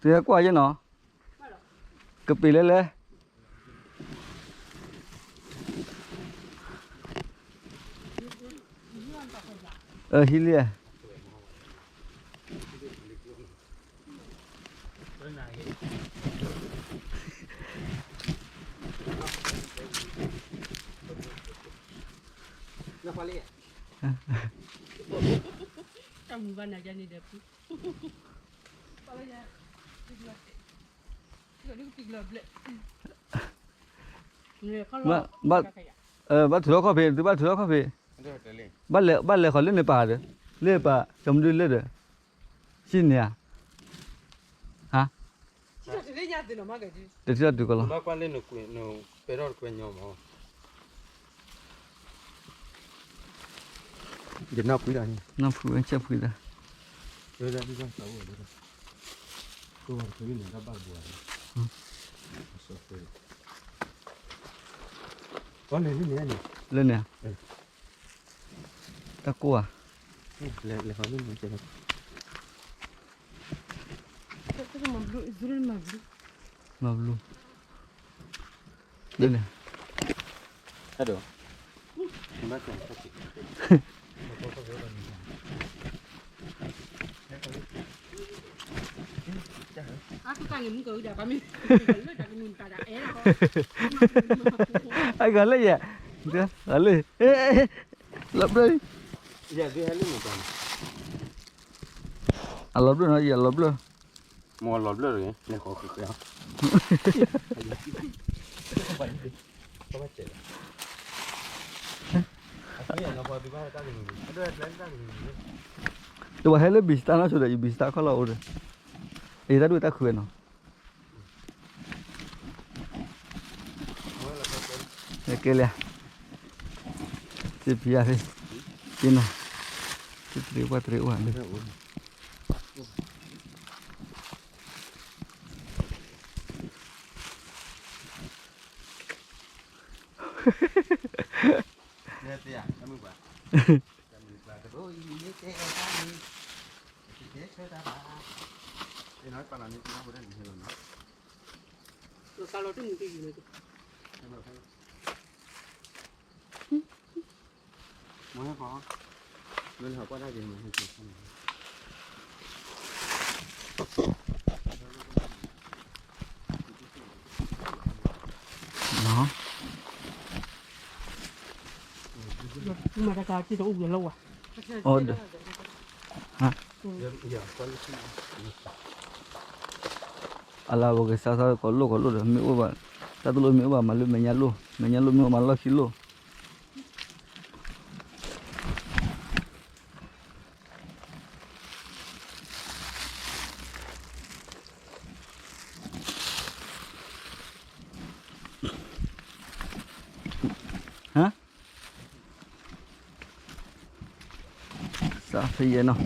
တုၤဟဲကွၢ်ယဲနီၤ, ကပ့ၤလဲလဲၣ်, ဟံးလံ, ဘၣ်ထုးထီၣ်ခီၣ်ဖံး, သုဘၣ်ထုးထီၣ်ခီၣ်ဖံး, ဘၣ်လဲၤဃီၤလၢန့ၣ်ပာ်ဒီး, လၢပာ်ကီၤမဒုလၢဒီး, စံၣ်န့ၣ်ဧါ, ဟါ, တထံၣ်လီၤတုၤကီၢ်လီၤ, ယနီၢ်ဖု, နီၢ်ဖုဆဲးဖုဒီး, လၢန့ၣ်, တၢ်ကိၢ်ဧါ, မၤဘျူး, လၢန့ၣ်, အဂၤလၢယဲ, ဂၤလၢ, လီၤဘျၢ, အလီၤဘျၢနီၤ, ယလီၤဘျၢ, မလီၤဘျၢ, တဝဲဟဲလၢ ဘံစတၢ်နီၢ်ဆိဒီး ယဘံစတၢ်ခီၣ်လီၢ်အိၣ်ဒီး, အတၢ်ဒိၣ်တၢ်ခုဝဲနီၤ, ကဲလၢ, စ့ဖံယၤသ့, က့နီၤ, စ့တရံးပှၢ်တရံးအိၣ်ဧါ, မၤတကးက့ၤတအိၣ်ဝဲလီၤဝဲ, အီဒီး, အလၢပကစါစါကီးလိၣ်ကီးလိၣ်ဒီး မ့ၢ်အိၣ်ဘၣ်, တၢ်တလိၣ်မ့ၢ်အိၣ်ဘၣ်မၤလၢမဲာ်ညါလိၣ်, မဲာ်ညါလိၣ်မ့ၢ်အိၣ်မၤလီၢ်ခံလိၣ်. ဟါ, စးဖဲယဲနီၤ,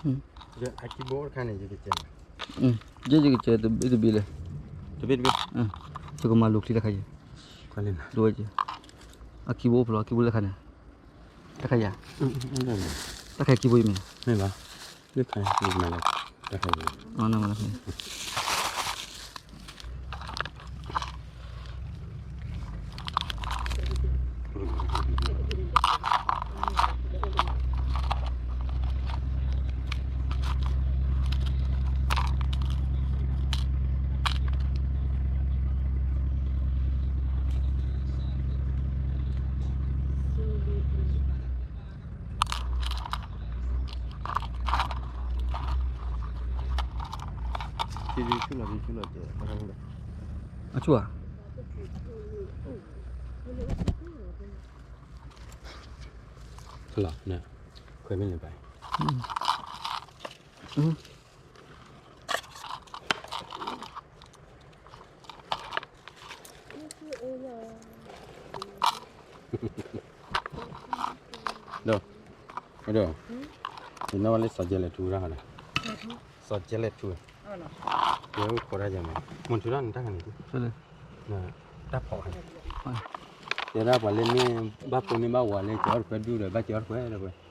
အခံဘိတခါန့ၣ် ယကစဲး, ယဲယကစဲးတဘ့ၣ်တဘ့ၣ်လဲၣ်, တဘ့ၣ်တဘ့ၣ်, ယကမၤလိာ်ချံတခါယဲ, ဒဝဲ, အခံဘိအိၣ်ဖျိ အခံဘိလၢခါန့ၣ်, တခါယၤ, တခါခံဘိယမ့ၢ်, မ့ၢ်ဘၣ်, တခါ, တခါယၤ အဆူၣ်ဧါ, လီၤ, ခွဲးမ့ၢ်လၢၤဘၣ်, ဒီး, ဒီး, ယနီၢ်ဝဲလၢစီၤကဲလဲၣ်ထူတၢ်ဃီဒီး, စီၤကဲလဲၣ်ထူ, ယအိၣ်ခိးတၢ်ယၤမး, မုၢ်ထူတၢ်န့ၣ်တၢ်ခါန့ၣ်, တၢ်ဖီၣ်, တဲဒၣ်ပှၤလၢမ့ၢ်ဘၣ်ဖိန့ၢ်ဘၣ်ဝၤလၢကၠီအီၣ်တခွဲဒူၣ်ဒီး ဘၣ်ကၠီအီၣ်တခွဲဒီး